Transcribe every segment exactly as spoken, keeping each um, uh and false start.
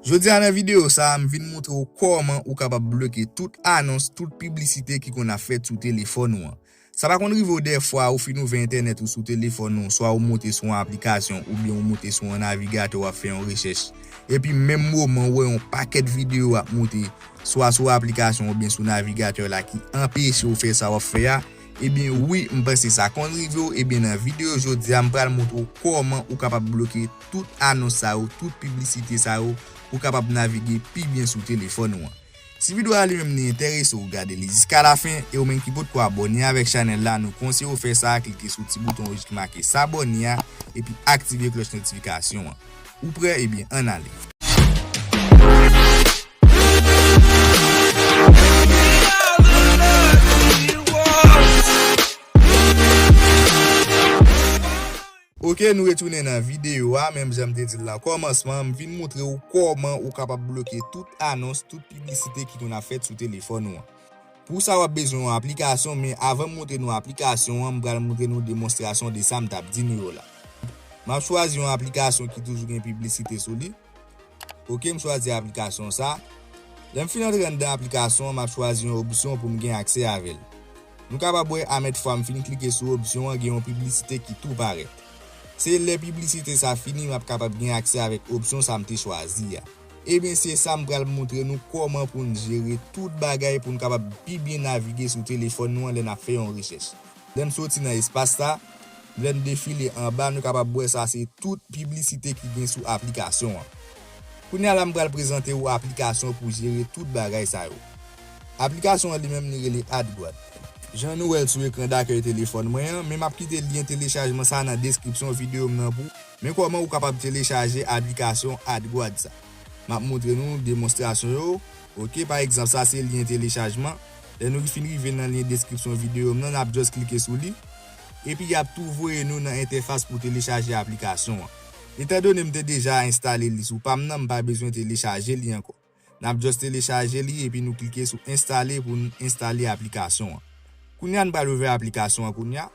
Jodi a nan videyo sa a, m vin montre w kòman ou kapab bloke tout anons, tout piblisite ki konn ap fèt sou telefòn ou an. Sa pa konn rive w dèfwa ou fin ouvè entènèt ou sou telefòn ou, swa ou monte sou yon aplikasyon oubyen ou monte sou yon navigatè w ap fè yon rechèch. Epi menm moman ou wè yon pakèt videyo ap monte, swa sou aplikasyon oubyen sou navigatè la ki anpeche w fè sa w ap fè a, ebyen wi, m panse sa konn rive w, ebyen nan videyo jodi a, m pral montre w kòman ou kapab bloke tout anons sa yo, tout piblisite sa yo, pou w kapab navige pi byen sou telefòn ou an. Si videyo a li menm li enterese w, gade li jiska lafen, e ou menm ki potko abòne avèk chanèl la, nou konseye w fè sa, klike sou ti bouton wouj ki make sabòne a, epi aktive klòch notifikasyon an. Ou prè? Ebyen, ann ale. Ok, nou retounen nan videyo a, menm jan m te di l nan kòmansman, m vin montre w kòman ou kapab bloke tout anons, tout piblisite ki konn ap fèt sou telefòn ou an. Pou sa, w ap bezwen yon aplikasyon, men avan m montre nou aplikasyon an, m pral montre nou demonstrasyon de sa m t ap di nou yo la. M ap chwazi yon aplikasyon ki toujou gen piblisite sou li. Ok, m chwazi aplikasyon sa. Lè m fin antre anndan aplikasyon an, m ap chwazi yon opsyon pou m gen aksè avè l. Nou kapab wè a mèt fwa m fin klike sou opsyon an, gen yon piblisite ki tou parèt. Se lè piblisite sa fini, m ap kapab gen aksè avèk opsyon sa m te chwazi a. Ebyen, se sa m pral montre nou kòman pou n jere tout bagay pou n kapab pi byen navige sou telefòn nou an lè n ap fè yon rechèch. Lè m soti nan espas sa, lè m defile anba, nou kapab wè sa se tout piblisite ki gen sou aplikasyon an. Kounye a la, m pral prezante w aplikasyon pou jere tout bagay sa yo. Aplikasyon an li menm li rele AdGuard. Jan nou wè l sou ekran dakèy telefòn mwen an, men m ap kite lyen telechajman sa nan deskripsyon videyo m nan pou w. Men kòman ou kapab telechaje aplikasyon AdGuard sa. M ap montre nou demonstrasyon yo. Ok, pa egzanp, sa se lyen telechajman. Lè nou fin rive nan lyen deskripsyon videyo m nan, n ap just klike sou li. Epi y ap tou voye nou nan entèfas pou telechaje aplikasyon an. Etandone m te deja enstale li sou pa m nan, m pa bezwen telechaje li ankò. N ap just telechaje li epi nou klike sou enstale pou n enstale aplikasyon an. Kounye a n pral ouvè aplikasyon an kounye a.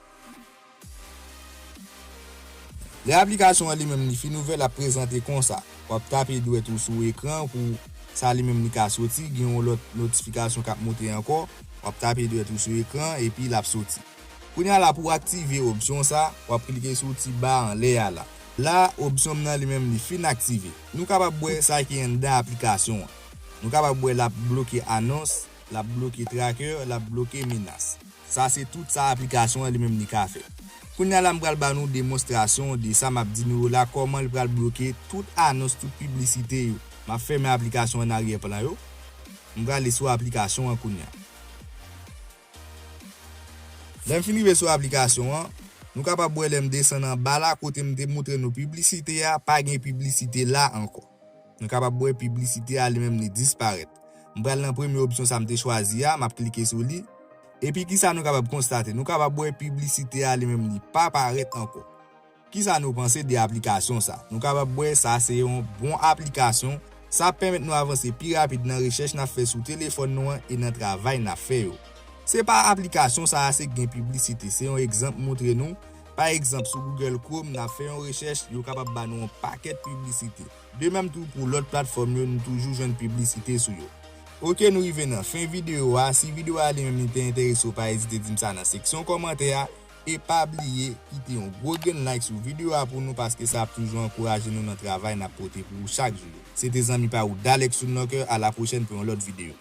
Lè aplikasyon an li menm li fin ouvè, l ap prezante konsa. W ap tape dwèt ou sou ekran pou sa li menm li ka soti, gen yon lòt notifikasyon k ap monte ankò. W ap tape dwèt ou sou ekran epi l ap soti. Kounye a la pou w aktive opsyon sa, w ap klike sou ti ba anlè a la. La, opsyon m nan li menm li fin aktive. Nou kapab wè sa ki anndan aplikasyon an. Nou kapab wè l ap bloke anons, l ap bloke tracker, l ap bloke menas. Sa se tout sa aplikasyon an li menm li ka fè. Kounye a la m pral ba nou demonstrasyon de sa m ap di nou yo la, kòman l pral bloke tout anons, tout piblisite yo. M ap fèmen aplikasyon an aryè plan yo. M prale sou aplikasyon an kounye a. Lè m fin rive sou aplikasyon an, nou kapab wè lè m desann anba la kote m te montre nou piblisite a, pa gen piblisite la ankò. Nou kapab wè piblisite a li menm li disparèt. M pral nan premye opsyon sa m te chwazi a, m ap klike sou li. Epi kisa nou kapab konstate? Nou kapab wè piblisite a li menm li pa parèt ankò. Kisa nou panse de aplikasyon sa? Nou kapab wè sa se yon bon aplikasyon. Sa ap pèmèt nou avanse pi rapid nan rechèch n ap fè sou telefòn nou an e nan travay n ap fè yo. Se pa aplikasyon sa a se k gen piblisite, se yon egzanp montre nou. Pa egzanp, sou Google Chrome, n ap fè yon rechèch, yo kapab ba nou yon pakèt piblisite. De menm tou pou lòt platfòm yo, nou toujou jwenn piblisite sou yo. Ok, nou rive nan fen videyo a. Si videyo a li menm li te enterese w, pa ezite di m sa nan seksyon kòmantè a. E pa bliye kite yon gwo grenn like sou videyo a pou nou, paske sa ap toujou ankouraje nou nan travay n ap pote pou ou chak jou yo. Se te zanmi pa ou Dalex Sounlocker, a la pwochèn pou yon lòt videyo.